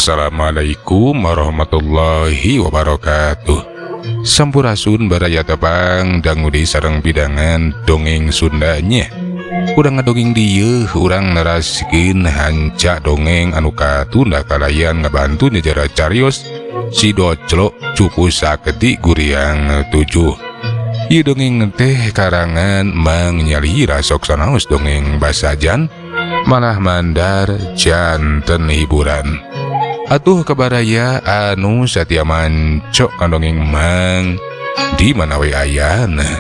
Assalamualaikum warahmatullahi wabarakatuh. Sampurasun baraya tepang dangu deui sareng pidangan dongeng Sundanya. Urang ngadongeng dieu urang neraskeun hanca dongeng anu katunda kalayan ngabantu nyejarah carios si Doclo Cupu Sakti Guriang 7. Ieu dongeng teh karangan Mang Nyalira sok sanaos dongeng basajan malah mandar janten hiburan. Atuh kabaraya anu satia mancok kandongeng Mang di mana we ayana.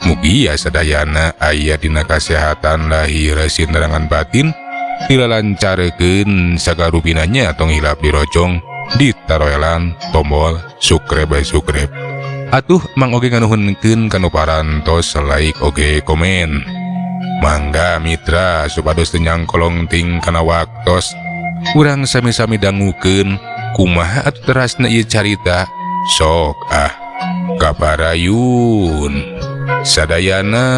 Mugia sadayana aya dina kasehatan lahir sinerangan batin dilalancarkeun sagarupinanya tong hilap dirojong ditaroelan tombol subscribe subscribe. Atuh Mang oge nganuhunkeun kanu parantos like oge komen. Mangga mitra supados teu nyangkolong ting kana waktos. Urang sami-sami dangukeun kumaha atuh terasna ieu carita sok ah kaparayun sadayana.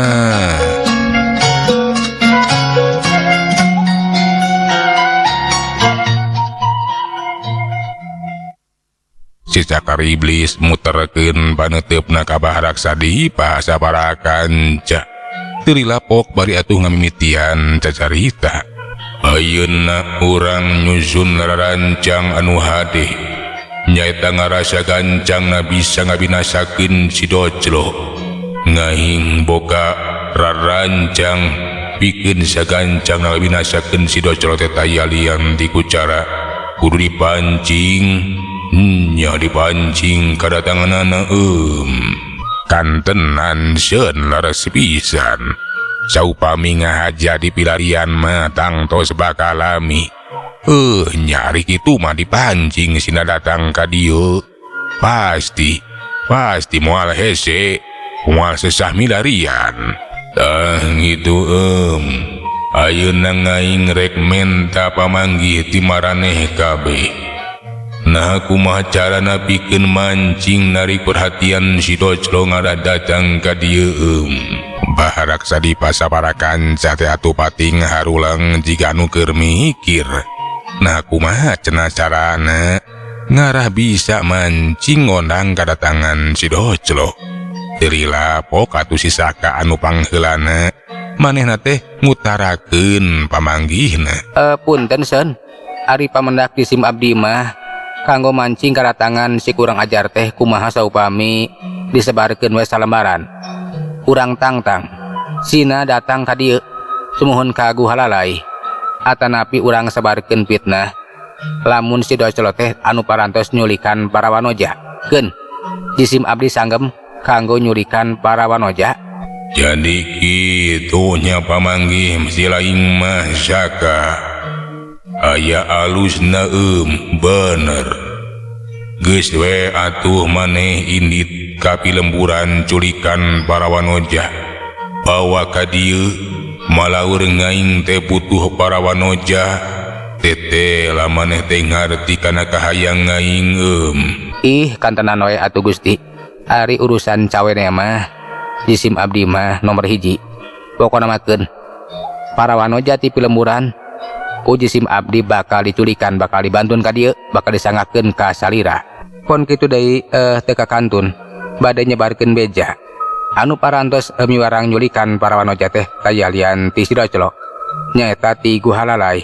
Si cakar iblis muterkeun paneuteup-na ka Baharaksa Dipa sabaraha kanca. Teu lapok bari atuh ngamimitian cacarita. Ayeuna urang nyusun rarancang anu hade. Nyaeta ngarasa gancangna bisa ngabinasakeun si Doclo. Ngahing boga rarancang pikeun sagancang ngabinasakeun si Doclo teh taya lian ti kucara kudu dipancing. Nya dipancing kadatanganana kantenan seun leres pisan. Saupami ngahaja di pilarian mah tangtos bakal lami. Nyari kitu mah dipancing sina datang ka dieu. Pasti pasti moal hese, moal sesah milarian. Tah kitu ayeuna ngaing rek menta pamanggih ti maraneh kabeh. Nah kumaha carana pikeun mancing narik perhatian si Doclo ngarah datang ka dieu. Baharaksa Dipa sabaraha kanca teh atuh pating harulang jiga anu keur mikir. Nah kumaha cenah carana ngarah bisa mancing ngondang kadatangan si Doclo. Teu lapok atuh si Saka anu pangheulana manehna teh ngutarakeun pamanggihna. Punten seun, ari pamendak di sim abdi mah kanggo mancing kadatangan si kurang ajar teh kumaha saupami disebarkeun we salembaran. Urang tangtang sina datang ka dieu sumuhun ka Guhalalai atanapi urang sebarkeun fitnah lamun si Doclo teh anu parantos nyulikan para wanoja. Keun jisim abdi sanggem kanggo nyulikan para wanoja. Jadi kitu nya pamanggih si lain mah Saka. Aya alusna bener. Geus we atuh maneh indit ka pilemburan culikan para wanoja. Bawa ka dieu malaur ngaing teh butuh para wanoja. Tete lah maneh teh ngarti kana kahayang ngaing Ih kantenan we atuh Gusti. Ari urusan cawene mah jisim abdi mah nomor hiji. Pokona mah keun para wanoja ti pilemburan ku jisim abdi bakal diculikan, bakal dibantun ka dieu, bakal disangakeun ka salira. Pon kitu deui teu ka kantun bade nyebarkeun beja anu parantos miwarang nyulikan para wanoja teh kayalian ti si Doclo nyaeta ti Guhalalai.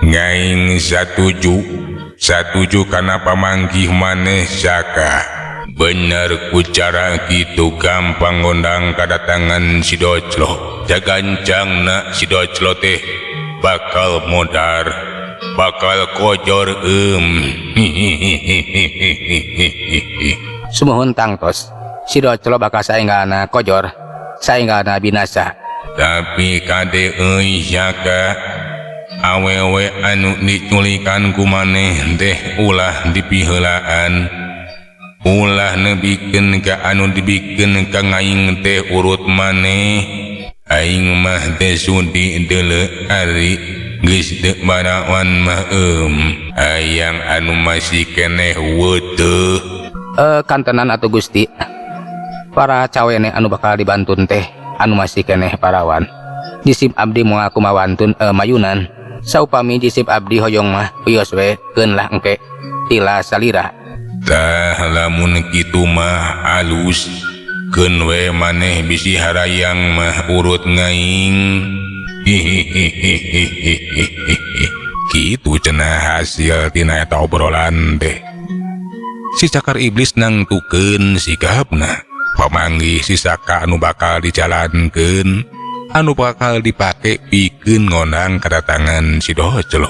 Ngaing satuju kana pamanggih maneh Saka. Bener ku cara kitu gampang ngondang kadatangan si Doclo. Jagancangna si Doclo teh bakal modar, bakal kojor Sumuhun tangtos si Doclo bakal saenggalna kojor, saenggalna binasa. Tapi kade euy Saka, awewe anu diculikan ku maneh teh ulah dipiheulaan. Ulah nebikeun ka anu dibikeun ka ngaing teh urut maneh. Aing mah teh sudi deuleu ari geus teu barawan mah Hayang anu masih keneh weuteuh. Kantenan atuh Gusti. Para cawene anu bakal dibantun teh anu masih keneh parawan. Jisim abdi moal kumawantun mayunan. Saupami jisim abdi hoyong mah wios we keun lah engke tila salira. Tah lamun kitu mah alus keun we maneh bisi harayang mah urut ngaing. Hihihihihihihi. Kitu cenah hasil tina eta obrolan teh. Si cakar iblis nangtukeun sikapna. Pamanggih si Saka anu bakal dijalankeun, anu bakal dipake pikeun ngondang kedatangan si Doclo.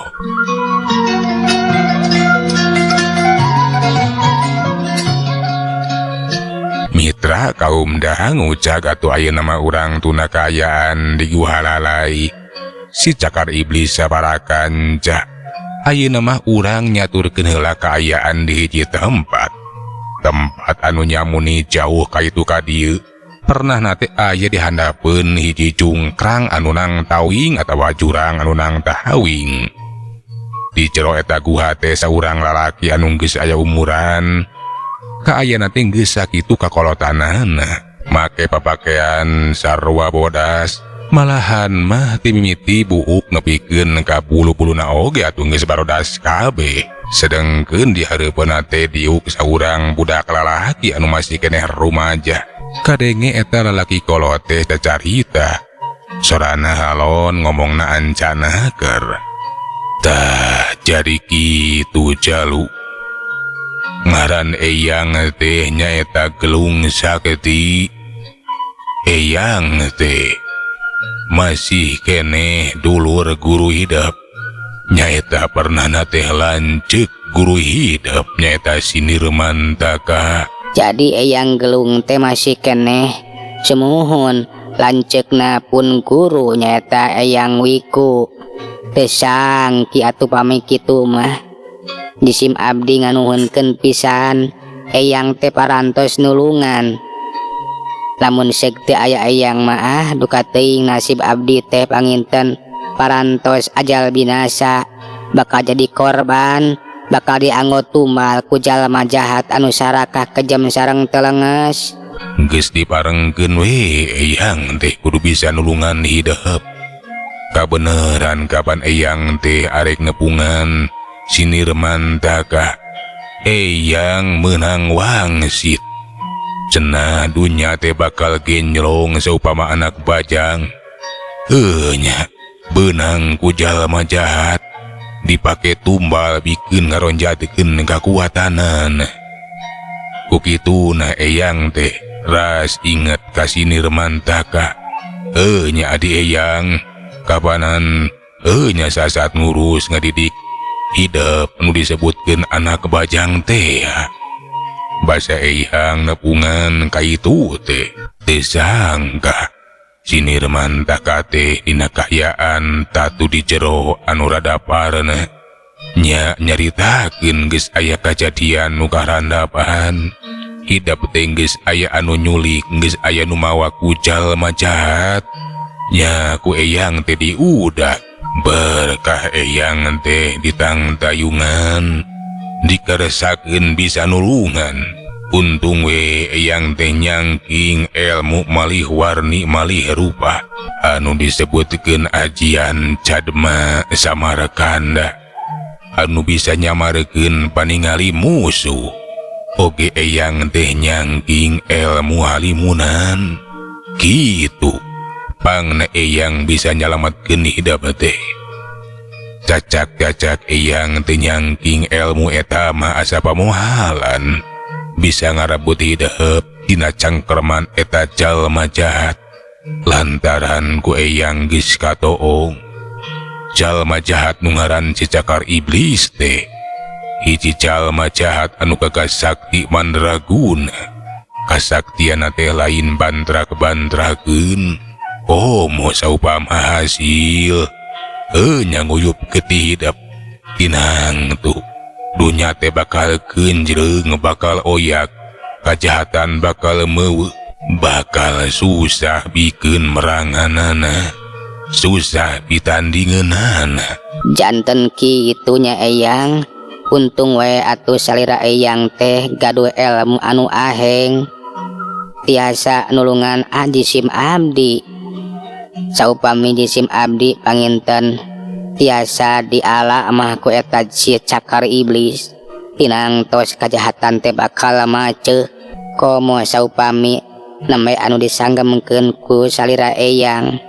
Mitra kaum dahang ucag atuh ayeuna mah urang tuna kaayaan di Guha Lalai. Si cakar iblis sabarakanca. Ayeuna mah urang nyaturkeun heula kaayaan di hiji tempat. Tempat anu nyamuni jauh ka itu ka dieu. Pernah nate aya di handapeun hiji cungkrang anu nang tawing atawa jurang anu nang tahawing. Di jero eta guha teh saurang lalaki anu geus aya umuran. Kaayana teh geus sakitu kakolotanana, make papakean sarua bodas, malahan mah timimiti buuk nepikeun ka bulu-buluna oge atuh geus barodas kabeh. Sedengkeun di hareupeunna teh diuk saurang budak lalaki anu masih keneh rumaja. Kadenge eta lalaki kolot teh cacarita, sorana halon ngomongna ancanaker. Tah jadi kitu jalu. Ngaran eyang teh nyaeta Gelung Sakti. Eyang teh masih keneh dulur guru hidep. Nyaeta pernahna teh lanceuk guru hidep nyaeta Sinirmantaka. Jadi eyang Gelung teh masih keneh sumuhun lanceukna pun guru nyaeta eyang Wiku. Teu sangki atuh pami kitu mah. Jisim abdi nganuhunkeun pisan eyang teh parantos nulungan. Lamun seuk teu aya eyang mah ah duka teuing nasib abdi teh panginten parantos ajal binasa, bakal jadi korban, bakal dianggo tumbal ku jalma jahat anu sarakah kejam sareng telenges. Geus diparengkeun we eyang teh kudu bisa nulungan hidep. Kabeneran kapan eyang teh arek nepungan Sinirmantaka, eyang meunang wangsit. Cenah dunya teh bakal genjlong saupama anak bajang. Nya beunang ku jalma jahat dipake tumbal bikeun ngaronjatkeun kakuatanan. Ku kituna eyang teh ras inget ka Sinirmantaka. Nya adi eyang kapanan nya sasat ngurus ngadidik hidep nu disebutkeun anak bajang teh. Basa eyang nepungan ka itu teh teu sangka Sinirmantaka teh dina kaayaan tatu di jero anu rada parna. Nya nyaritakeun geus aya kajadian nu karandapan. Hidep teh geus aya anu nyulik, geus aya nu mawa ku jalma jahat. Nya ku eyang teh diudak. Berkah eyang teh ditangtayungan, dikeresakeun bisa nulungan. Untung we eyang teh nyangking ilmu malih warni malih rupa anu disebutkeun ajian Cadma Samarkanda anu bisa nyamarkeun paningali musuh. Oge eyang teh nyangking ilmu halimunan. Kitu pangna eyang bisa nyalametkeun hidep teh. Cacak-cacak eyang teh nyangking ilmu eta mah asa pamohalan bisa ngarebut hidep dina cangkerman eta jalma jahat. Lantaran ku eyang geus katoong jalma jahat nu ngaran si cakar iblis teh hiji jalma jahat anu gagah sakti mandraguna. Kasaktianna teh lain bantrak-bantrakeun, komo saupama hasil nya nguyup getih hidep. Tinang tuh dunya teh bakal kenjreng, bakal oyak, kajahatan bakal meuweuk, bakal susah bikeun meranganana, susah pitandingeunana. Janten kitunya eyang, untung we atuh salira eyang teh gaduh ilmu anu aheng, tiasa nulungan ajisim abdi. Saupami jisim abdi panginten Tiasa diala mah ku eta si cakar iblis. Tinangtos kajahatan teh bakal maceh. Komo saupami nembe anu disanggemkeun ku salira Eyang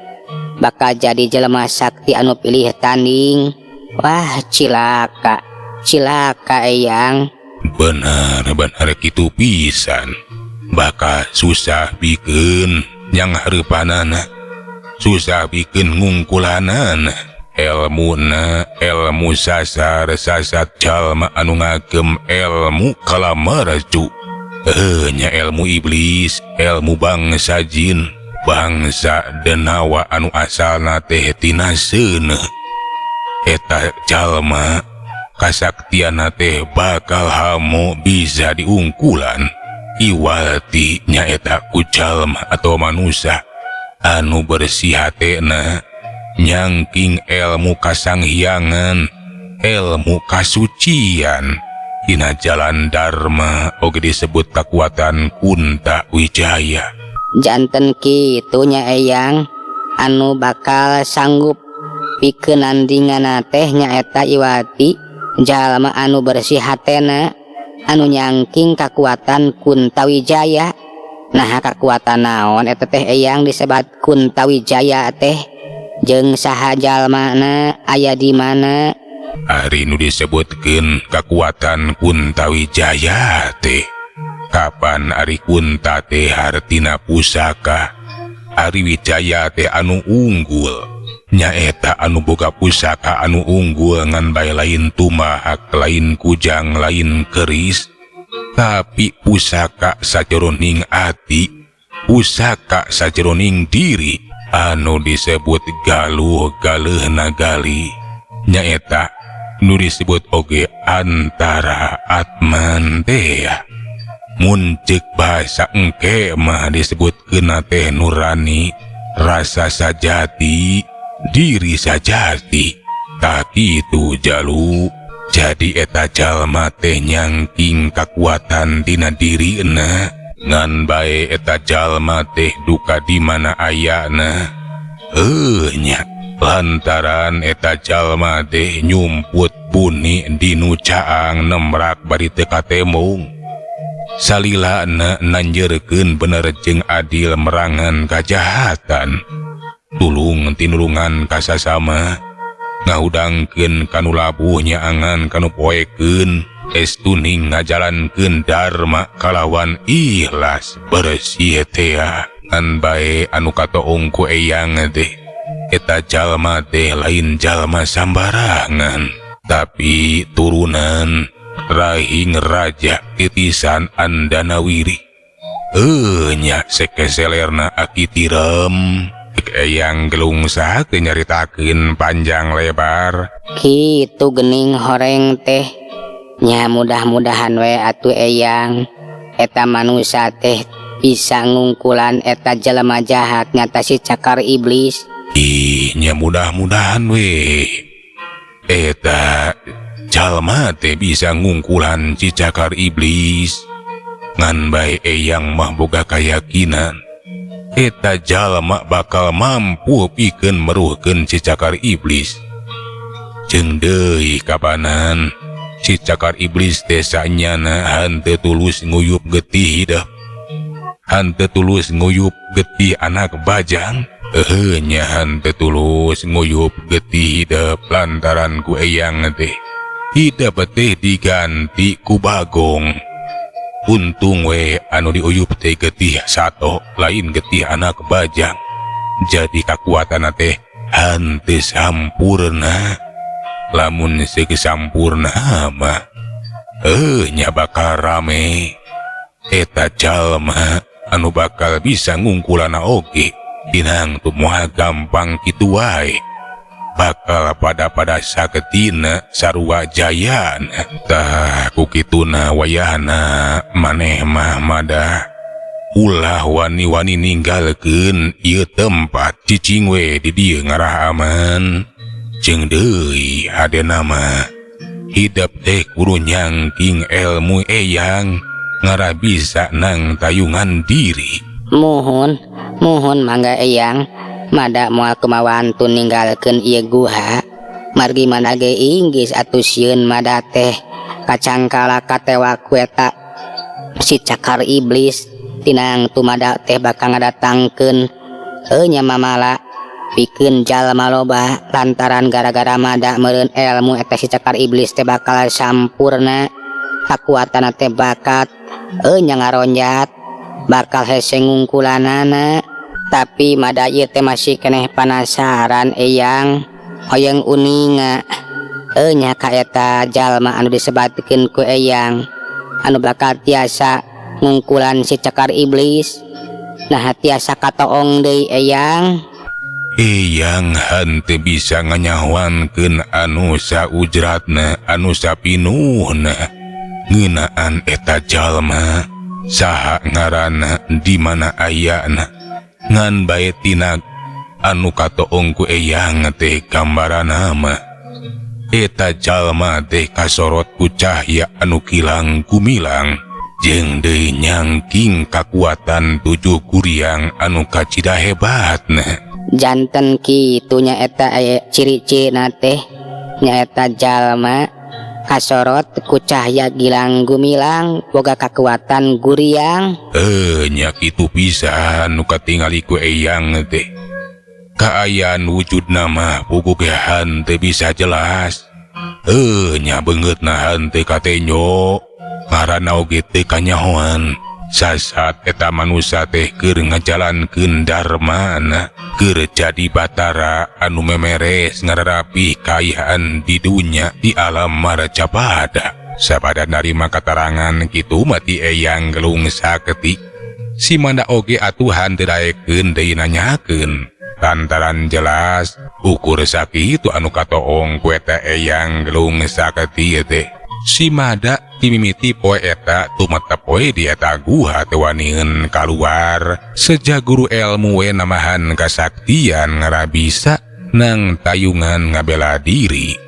bakal jadi jelema sakti anu pilih tanding. Wah, cilaka, cilaka, Eyang. Benar-benar kitu pisan, bakal susah bikin yang hareupanana, susah bikin ngungkulanana. Elmuna elmu sasar sasat jalma anu ngagem elmu kalamaraju, eh nya, ilmu iblis, ilmu bangsa jin, bangsa denawa anu asalna teh tina seuneuh. Eta jalma kasaktianna teh bakal hamo bisa diungkulan. Iwati nyaeta ku jalma atau manusia anu bersih hatena, nyangking ilmu kasanghiangan, ilmu kasucian dina jalan Dharma, oge disebut kekuatan Kunta Wijaya. Janten kitu nya, Eyang, anu bakal sanggup pikeun nandinganna teh nyaeta iwati jalma anu bersih hatena, anu nyangking kakuatan Kuntawijaya. Nah, kakuatan naon eta teh, Eyang, disebat Kuntawijaya teh? Jeung saha jalmana, aya di mana? Ari nu disebutkeun kekuatan Kuntawijaya teh, kapan ari Kunta teh hartina pusaka, ari Wijaya teh anu unggul. Nyaeta anu boga pusaka anu unggul, ngan bae lain tumahak, lain kujang, lain keris, tapi pusaka sajeroning ati, pusaka sajeroning diri anu disebut galuh galeuh nagali. Nyaeta nu disebut oge antara atman teh. Mun ceuk bahasa engke mah disebut teh nurani, rasa sajati, diri sajati. Tah kitu, Jalu. Jadi eta jalma teh nyangking kakuatan dina dirina. Ngan bae eta jalma teh duka di mana ayana, eh nya, lantaran eta jalma teh nyumput buni dinu caang, nemrak bari teu katemung. Salilana nanjerkeun bener jeung adil, merangan kajahatan, tulung tinulungan kasasama, ngahudangkeun kanu labuh, nyaangan kanu poekeun, estuning ngajalankeun dharma kalawan ikhlas bersih tea. Ngan bae anu katoong ku Eyang teh, eta jalma teh lain jalma sambarangan, tapi turunan rahing raja titisan Andanawiri. Eh nya, sekeselerna aki tirem. Eyang Gelung saha teh nyaritakeun panjang lebar. Kitu gening horeng teh nya. Mudah-mudahan we atuh, Eyang, eta manusia teh bisa ngungkulan eta jelema jahat ngatasi cakar iblis. Ih nya, mudah-mudahan we eta jalma teh bisa ngungkulan si cakar iblis. Ngan bae Eyang mah boga keyakinan eta jalma bakal mampu pikeun meruhkeun si cakar iblis. Jeung deui kapanan si cakar iblis teh sanyana henteu tulus nguyup getih hidep, henteu tulus nguyup getih anak bajang. Eh nya, henteu tulus nguyup getih hidep, lantaran ku Eyang teh hidep teh diganti ku bagong. Untung we anu diuyup teh getih sato, lain getih anak bajang, jadi kakuatan teh henteu sampurna. Lamun seuk sampurna mah, eh nya, bakal rame. Eta jalma anu bakal bisa ngungkulana oge dinang tuh moal gampang kitu wae, bakal pada-pada saketina sarua jayana. Tah, ku kituna wayahna maneh mah madah ulah wani-wani ninggalkeun ieu tempat, cicing we di dieu ngarah aman. Jeung deui hadena mah hidep teh kudu nyangking ilmu Eyang ngarah bisa nang tayungan diri. Muhun, muhun, mangga, Eyang. Mada moal kumawantun ninggalkeun ieu guha. Margi mana ge inggis atuh sieun Mada teh kacangkala katewak ku eta si cakar iblis tinang tumada teh bakal ngadatangkeun nya mamala pikeun jalma loba lantaran gara-gara Mada meureun elmu eta si cakar iblis teh bakal sampurna kakuatanna teh bakat nya ngaronjat bakal hese ngungkulanana. Tapi Mada ieu teh masih keneh panasaran eyang hoyong uninga nya ka eta jalma anu disebatkeun ku eyang anu bakal tiasa ngungkulan si cakar iblis. Nah tiasa katoong deui eyang. Eyang henteu bisa nganyahoankeun anu saujratna anu sapinuhna ngeunaan eta jalma saha ngaranna di mana ayana ngan bae tina anu katoong ku eyang teh gambaranna mah eta jalma teh kasorot ku cahya anu kilang gumilang jeung deui nyangking kakuatan tujuh guriang anu kacida hebatna. Janten kitu nya eta aya ciri-cirina teh nyaeta jalma kasorot ku cahya gilang gumilang boga kakuatan guriang. Nya kitu pisan nu katingali ku eyang teh. Kaayaan wujudna mah puguh ge henteu bisa jelas. Nya beungeutna henteu katenyo ngaranna oge teu kanyahoan. Sasat eta manusa teh keur ngajalankeun dharmana keur jadi batara anu memeres ngararapih kaayaan di dunya di alam marcapada. Sapada narima katarangan kitu mah ti Eyang Gelung Saketi si Manda oge atuhan teu daekeun deui nanyakeun lantaran jelas ukur sakitu anu katoong ku eta Eyang Gelung Saketi teh. Si Mada timimiti poe eta tumetep we di eta guha teu waniun kaluar seja guru elmu we namahan kasaktian ngarabisa nang tayungan ngabela diri.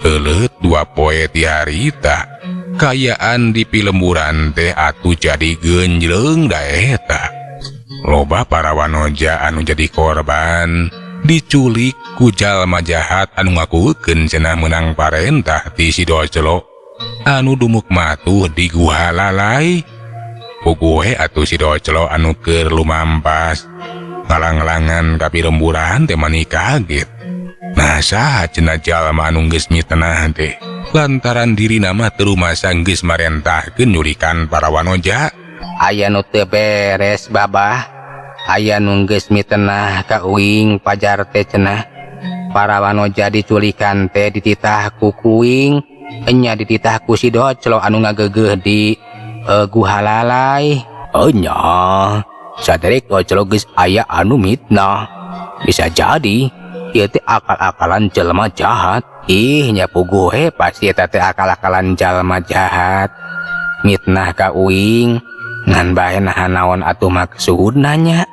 Euleut dua poe ti harita kayaan di pilemburan teh atuh jadi genjleung da eta. Loba para wanoja anu jadi korban diculik ku jalma jahat anu ngakukeun cenah meunang parentah ti si Doclo anu dumuk matuh di guha lalai. Puguh atuh si Doclo anu keur lumampas ngalang-langan ka pilemburan teh mani kaget. Nah saha cenah jalma anu geus mitenah teh lantaran dirina mah teu rumasa geus marentahkeun nyurikan para wanoja. Aya nu teu beres babah, aya nu geus mitenah ka uing pajar teh cenah para wanoja diculikan teh dititah ku kuing enya dititah ku si Doclo anu ngageugeuh di guha lalai. Enya saderek Doclo geus aya anu mitnah, bisa jadi ieu teh akal-akalan jelema jahat. Ih nya puguh he pasti eta teh akal-akalan jalma jahat mitnah ka uing. Ngan bae naha naon atuh maksudna nya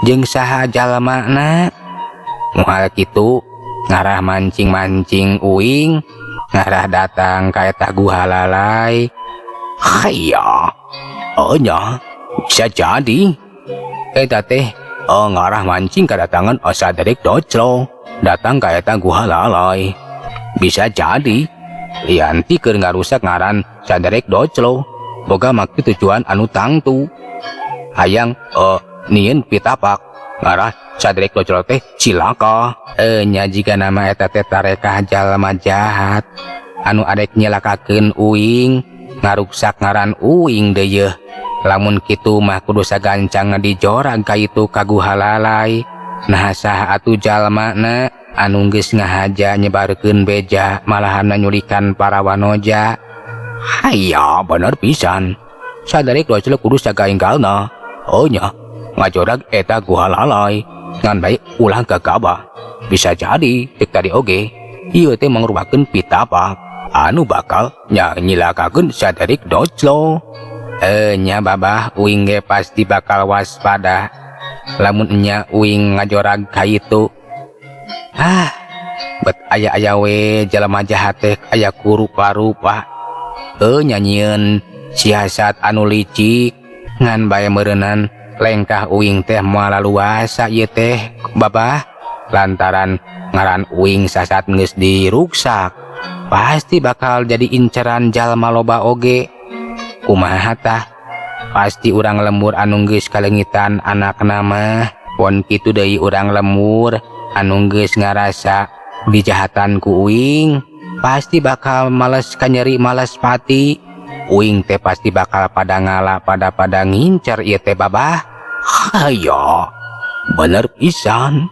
jeung saha jalmana moal kitu ngarah mancing-mancing uing ngarah datang ka eta guha lalai. Haya nya bisa jadi eta teh ngarah mancing kadatangan saderek Doclo datang ka eta guha lalai. Bisa jadi lianti keur ngarusak ngaran saderek Doclo boga maksud tujuan anu tangtu hayang nieun pitapak ngarah saderek Doclo teh cilaka. Nya jiga nama eta teh tarekah jalma jahat anu arek nyelakakeun uing ngaruksak ngaran uing deui yeuh. Lamun kitu mah kudu sagancang dijorag ka itu ka guha lalai. Nah saha atuh jalmana anu geus ngahaja nyebarkeun beja malahan nyulikan para wanoja. Haya bener pisan saderek Doclo kudu sagaenggalna. Oh nya ngajorag eta guha lalai ngan bae ulah gagabah. Bisa jadi cek tadi oge ieu teh mangrupakeun pitapak anu bakal nya nyilakakeun saderek Doclo. Nya babah uing ge pasti bakal waspada lamun nya uing ngajorag ka itu. Ah bet aya-aya we jalma jahat teh aya ku rupa-rupa. Nyanyieun siasat anu licik ngan bae meureunnan Lengkah uing teh moal laluasa ieu teh, Babah, lantaran ngaran uing sasat geus diruksak pasti bakal jadi inceran jalma loba oge. Kumaha tah? Pasti urang lembur anu geus kaleungitan anakna mah. Pon kitu deui urang lembur anu geus ngarasa dijahatan ku uing pasti bakal males kanyeri, males pati. Uing teh pasti bakal pada ngala, pada pada ngincer ieu teh, Babah. Hayo, bener pisan,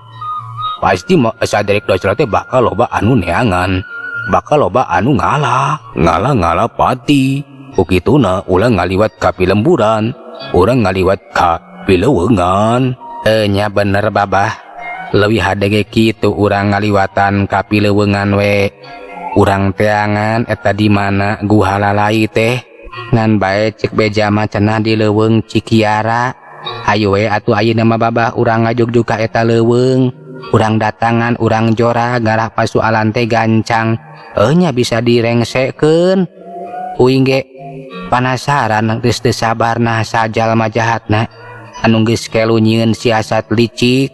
pasti mau saderek Doclo teh bakal loba anu neangan, bakal loba anu ngala ngala ngala pati. Kukituna ulah ngaliwat ka pilemburan, urang ngaliwat ka pileuweungan. Eh, nya bener, Babah. Leuwih hade ge kitu, urang ngaliwatan ka pileuweungan we, urang teangan eta di mana Guha Lalai teh. Ngan bae cek beja mah cenah di leuweung Cikiara. Hayu we atuh ayeuna mah, Babah, urang ngajugjug ka eta leuweung, urang datangan, urang jora garah pasualan teh gancang. Eh, nya bisa direngsekeun. Uing ge panasaran, geus teu sabar nah sajalma jahatna anu geus kelu nyieun siasat licik.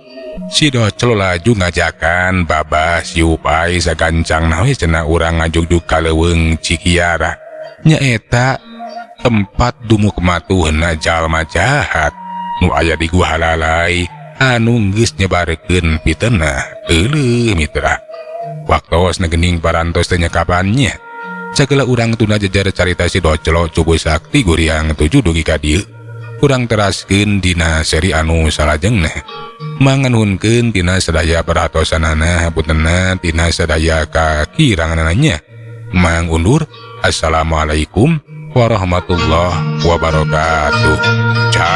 Si Doclo laju ngajakan Babah si Upai sagancang we cenah urang ngajugjug ka leuweung Cikiara, nyaeta tempat dumuk matuhna jalma jahat nu aya di Gua Halalai anu geus nyebarkeun fitnah. Euleuh mitra, waktosna gening parantos teh nyekapannya. Sagala urang tunda jejer carita si Doclo Cubu Sakti Guriang 7 dugi ka dieu. Urang teraskeun dina seri anu salajengna. Manganuhunkeun tina sadaya perhatosanana, hapuntenna tina sadaya kakiranganna. Mang undur. Assalamualaikum warahmatullahi wabarakatuh. Ciao.